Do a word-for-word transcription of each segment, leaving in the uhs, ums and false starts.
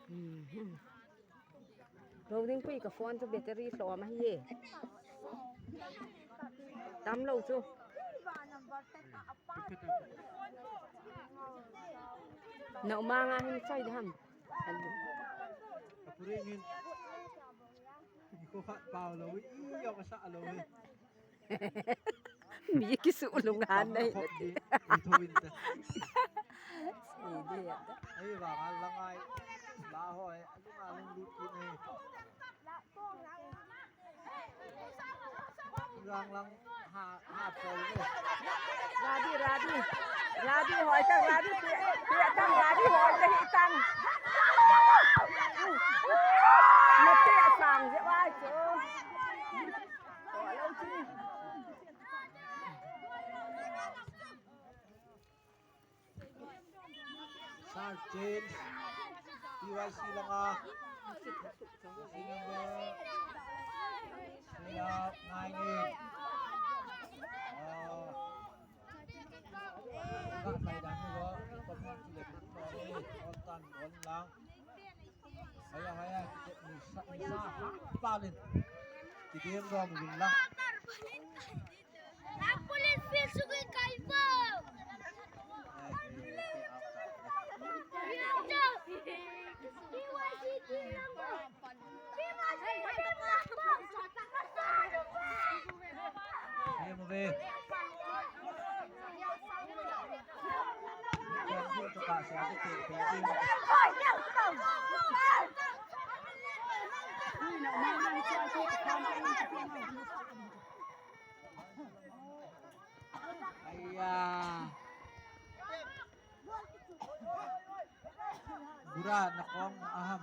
Mhm. Lo ding pui ka phone chu battery lhom ahi e. Tam lo chu. Na umang a hin choi ding ham. Ka pu ring in. Ni ko khat pau lo, i, i, yo ka sa lo, eh. Mi kisu lung han nei. Khop di, i tho in ta. Ei, de ya ta. Ei, ba, ngal lang ai. La ho, eh. Alung, alung lut ki nei. Lang lang. Ha, ha, poi le. Rabi, Rabi. Rabi hoi tang, Rabi pi, pi tang, Rabi hoi le hi tang. Na pi sang je wai chu. Ko lo chi. Sir change. P Y C langa. Jersey number. Player nine in. Ah. Ka kai dan ni lo. Ko mo ti le ko ni. On tan on lang. Haya, haya. Ni sa, ni sa. Palin. Ti game ro mo lang. Ang pulis feel sugay kaibo. Aya. Bura na kong na aham.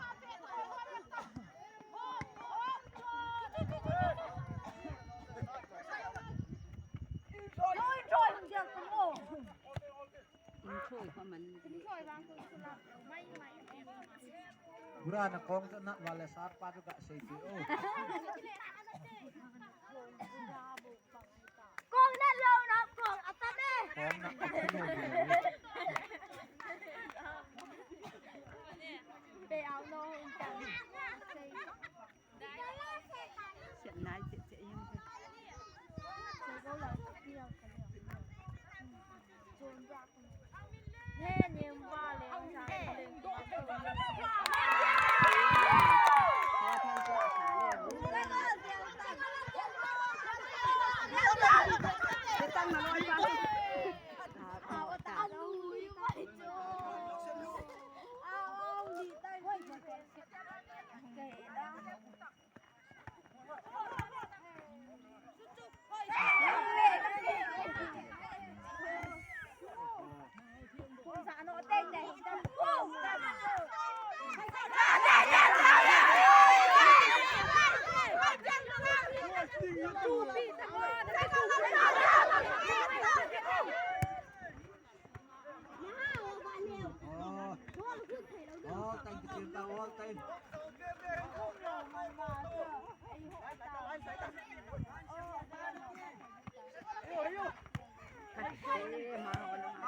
Bura na kong na wale sar pa tu ka sei ti o. Kong na lo na kong ata de. Kong na ata de. Pe au no hung chang. Sian nai che che yong. Che go la pi au ka le. Chon ba. All time, all time.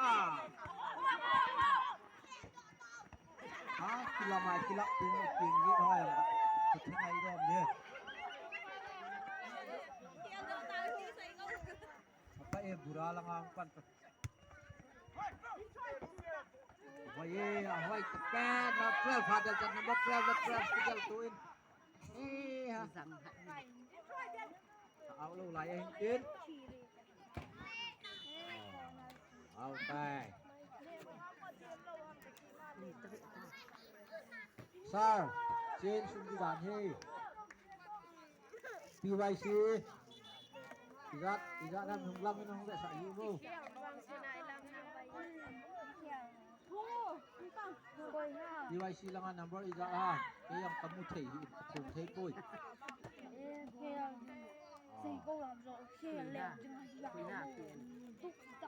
Ah. Ha, kila mai, kila ping, ping, ye, hoi, ka thina i dom ye. Apa e, bura lang ang pan. Hoi e, hoi, tepat, number twelve, ha, del, number twelve, number twelve, still two in. Eh, ha. Out lo lai ahin tin. Out tai. Sir, change sum di dan hi. P Y C. Ijat, ijat dan hung lang in hung le sa hi mo. P Y C langa number ijat ha. Kei jong kamu thei hi, kathum thei poi.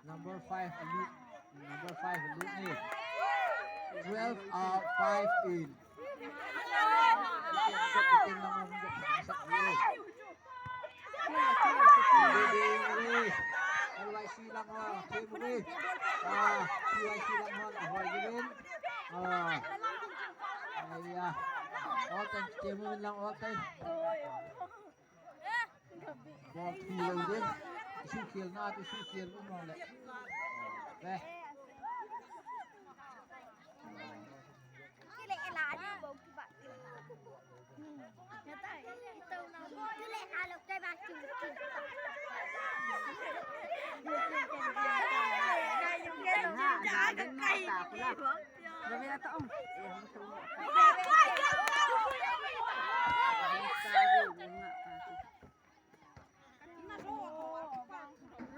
Number five, Luke. Number five, Luke ni. Twelve out, five in. L Y Silang ho, team ni. Ah, P Y C lang ho, ahoiyin. Ah. Aiya. All time, team ni lang all time. Ball khel lou ding. Isu khel na, isu khel um lou le. Le.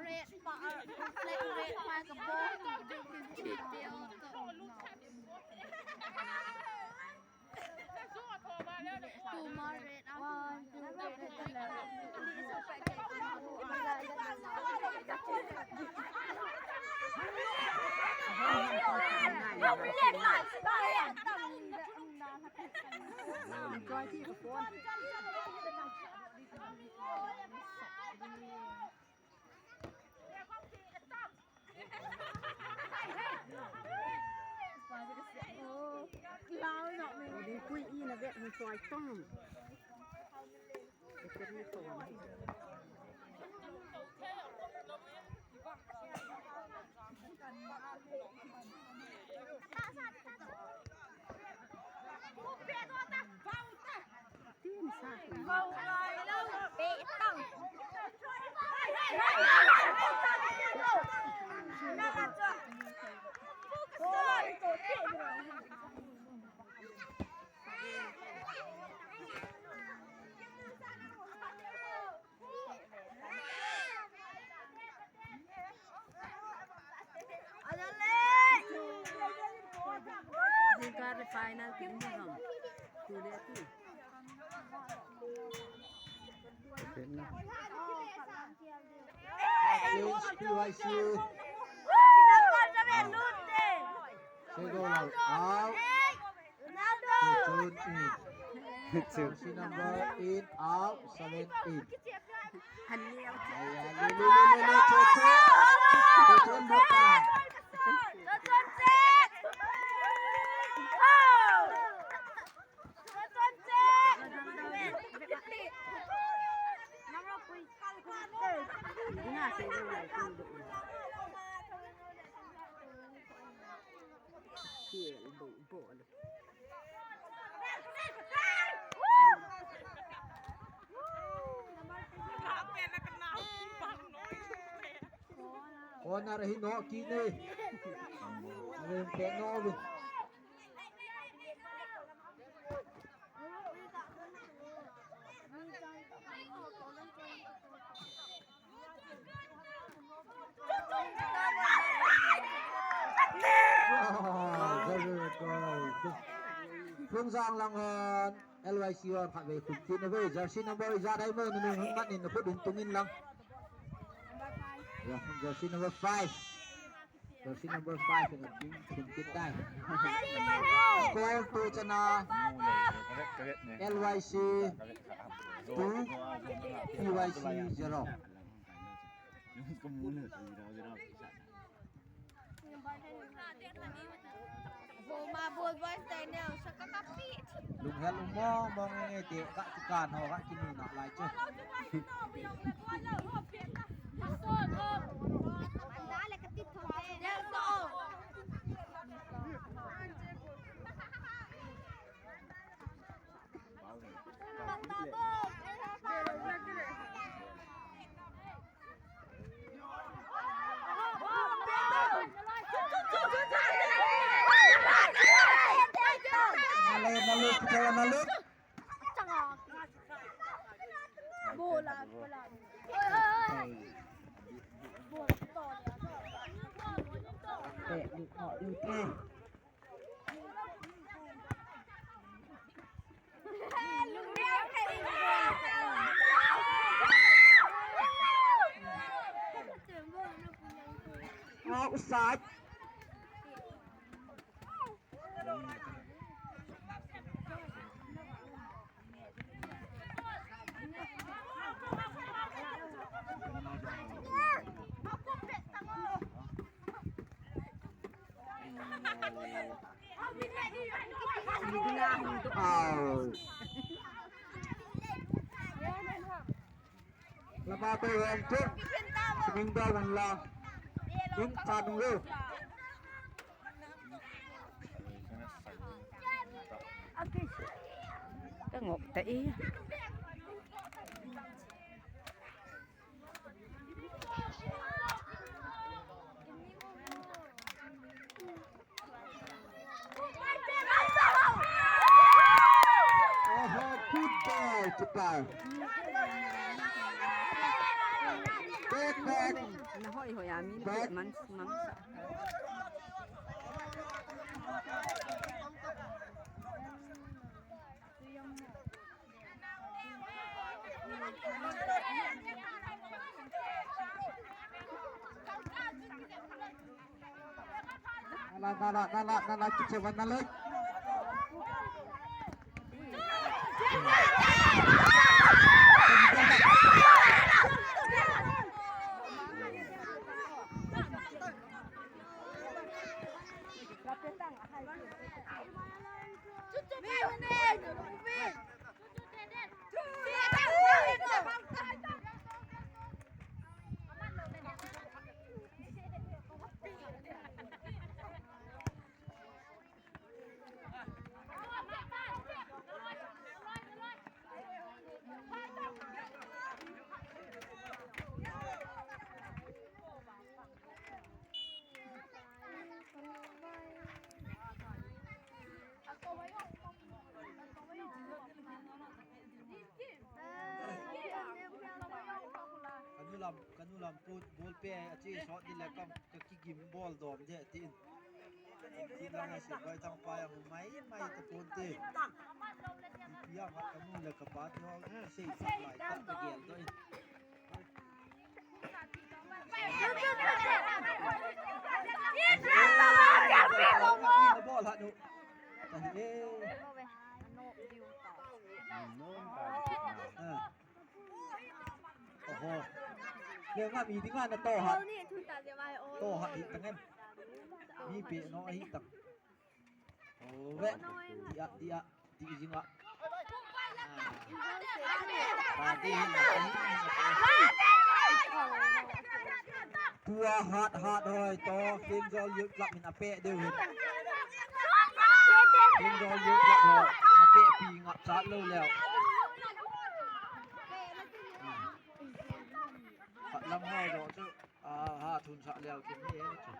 Red pa, flag red pa ka ball. Two more red. One, two, three. Jingkah le final team ni ham. Tu le tu. P Y C. Sego lang. Out. Chun in. Chun. Jersey number eight, out, seven, eight. Hanliao. Ayan, lulu, lulu, lulu, chun, chun. Chun, chun, buka. Corner ahi, no, kine. Aven pe no, aven. Oh, very good. Phung Sang lang hon, L Y C hon khatvei khum kit in ve, jersey number ijat ham, nunung hung mat in, nakhut in tung in lang. Yeah, jersey number five. Jersey number five, in a big team kit tai. Score to chana. L Y C two, P Y C zero. Lunghel um mong mong nge te ka kikan ho ka kinuna lai che. Nalut, nalut, nalut. Offside. Au. Lama to yang tu. Seminggu wan la. Ning ta dong yo. Ka ngop ta e. Oho, good ball, Tupai. Back, back. Na hoi hoi a min back. Man, man sa. Nala, nala, nala, nala, kiche ban nala. Kanu lam, kanu lam put ball pe achi shot di le kam ka kigim ball dom de tin. Ti lang a si bai thang pa ya mai mai ta pon te. Ti ya ma kanu le ka pa ti ho sei sa lai ta ta gel do in. Oho. Leo nga mi dinga na to ha. To ha hi tang em. Mi pe no hi tang. Ove, dia, dia, di jinga. Tua hat hat hoi to, King Jol Youth Club min ape deu hin. King Jol Youth Club ho, ape pi ngap chat lo leo. Hat lam hoi do chu. A, ha thun sa leo kin ni e chu.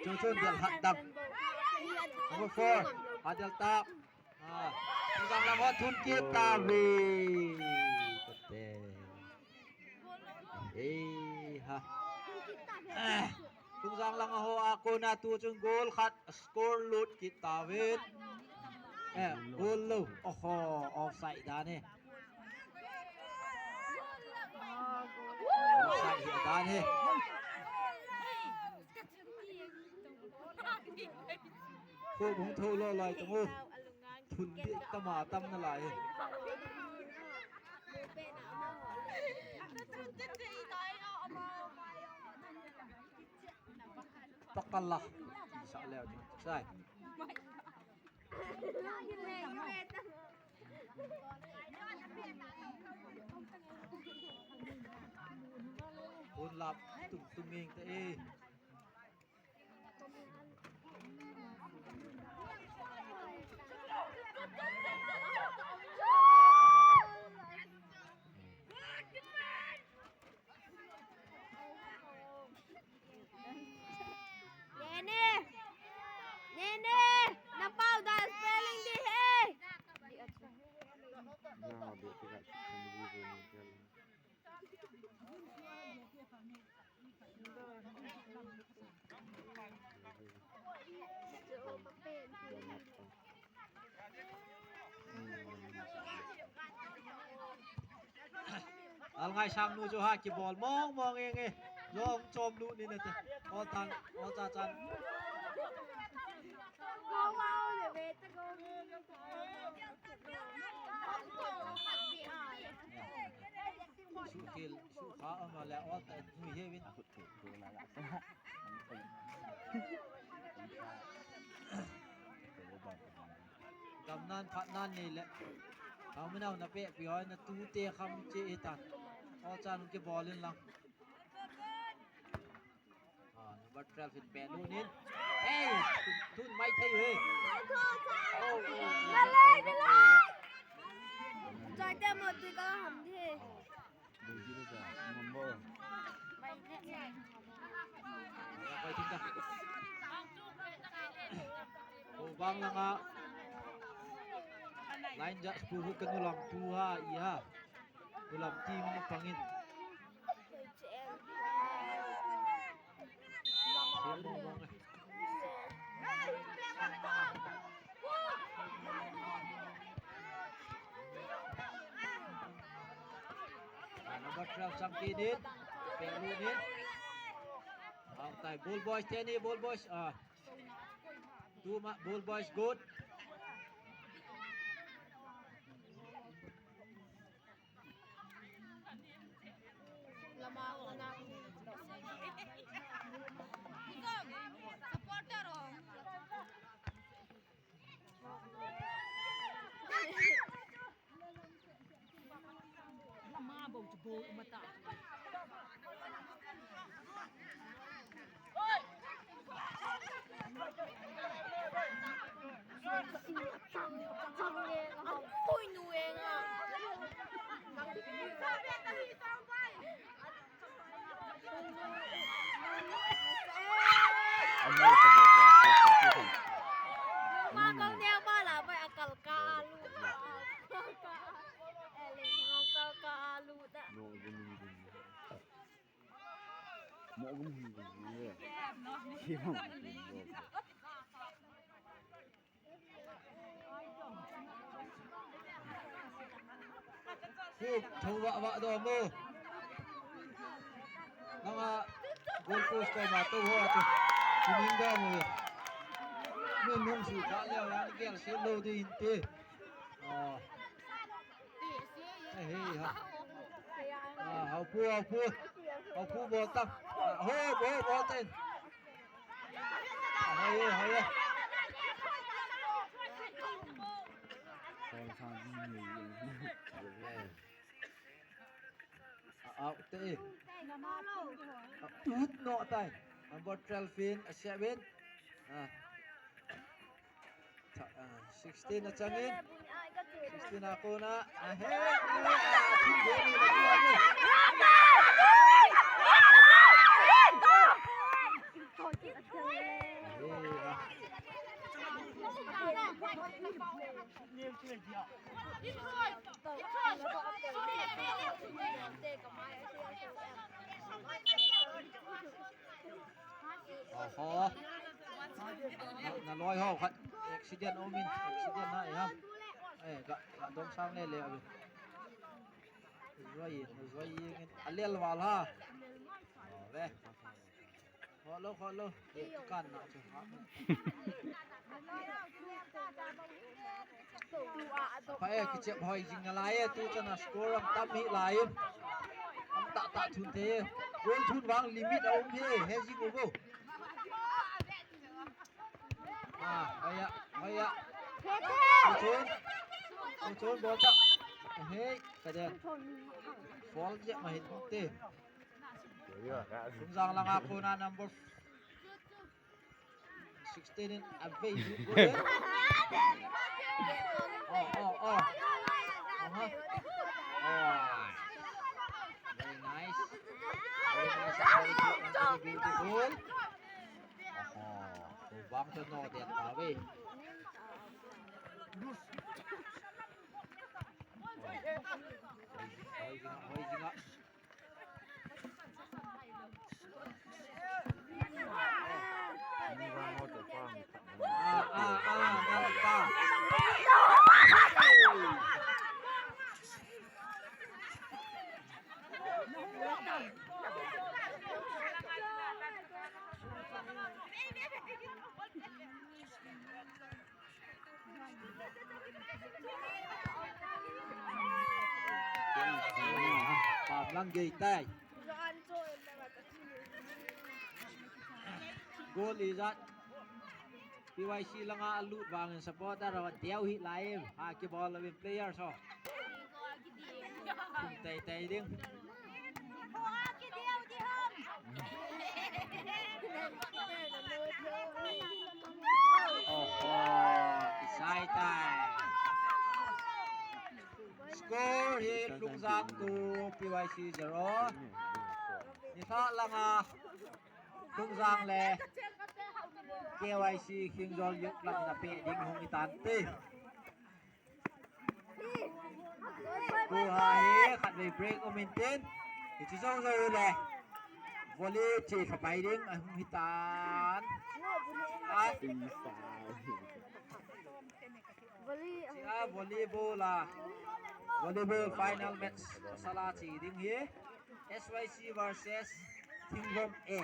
Chu chu del hat dam. Number four, ha del tap. A, chu dam lam ha thun kit ta ve. Kate. Ei ha. Eh, Tungzang lang a ho a kona tu chun goal khat score lut kit tauvin. Eh, goal lou. Oho, offside dan e. Offside hi dan e. Ko bung tho lo lai tung u. Thun di tama tam na lai. Pakala. Sa leo di. Sai. Hun lap tum tum ming te e. Nene! Nene! Na pau da spelling di he! Alngaisang nu chu ha kibol mong mong e nge. Jong chom nu ni na te. Ol tang, ol cha chan. Su kil, su kha ama le ol ta nu he win. Ahut tu tu na la. Damnan phatnan neile. Hau minau na pe pi hoi na tu te kham che itan. Hau chan ke ball in lang. Ah, number twelve in pe lu nin. Hey, tun mai thei he. Oh, oh, oh. Chai te mo tu ka ham di he. Bang langa line judge pu hu kanu lam tu ha i ha. Kulam team ni pangin. Number twelve sang kinin. Pelu nin. Ang tai, ball boys teni, ball boys. Ah. Tuma, ball boys good. Khup tho vah vah doh mo. Nanga goal post koma tou ho atu. Kining doh mo. Min hung su kha leo yan gel se lo di inte. Ah. Hey, hey, ha. Ah, hau pu, hau pu. Hau pu bol tang. Ah, ho, ho, bol ten. Ah, hai, hai. Ah, out te. Ah, ut no tai. Number twelve in, a seven. Ah. Tha-, ah, sixteen a changin. Sixteen a kona. Ah, he. Ah, thum bol ni, na bol ni. He, ah. Oho. Na, na loi ho khat accident um in, accident na e ham. Eh, ga, ga dom sang le le abi. Zoi, zoi in. Alel wal ha. Oh, ve. Kholo, kholo. Eh, kan na chu. Apa e, kichep hoi jing nalai e, tu chana score ang tam hi lai. Ang ta ta thun the. Goal thun vang limit a um he, he jing u go. Ah, hoi a, hoi a. Chun. Chun bol ta. He, ka den. Foul je ma hin te. Kum jang langa kona number sixteen in a vei. Oh, oh, oh. Aha. Oh. Very nice. Very nice. Very good. Very beautiful. Oh, bang to no, dia tawi. Hoi, hoi, hoi. Pam lang gei tai. Goal ijat. P Y C langa alut vangin supporter ho deu hih lai. Ha, kibol uvin players ho. Khum teitei ding. Oho, kisai tai. Score hi Lungjang two, P Y C zero. Nilhah langa Lungjang le K Y C Khingjol Youth Club na pe ding hung hi tante. Tua hi khatvei break um intin. Hiche jong jou le volley che khapai ding ahung hi tan. At Chia volleyball a, volleyball final match pasal a che ding hi S Y C versus Thinglhom A.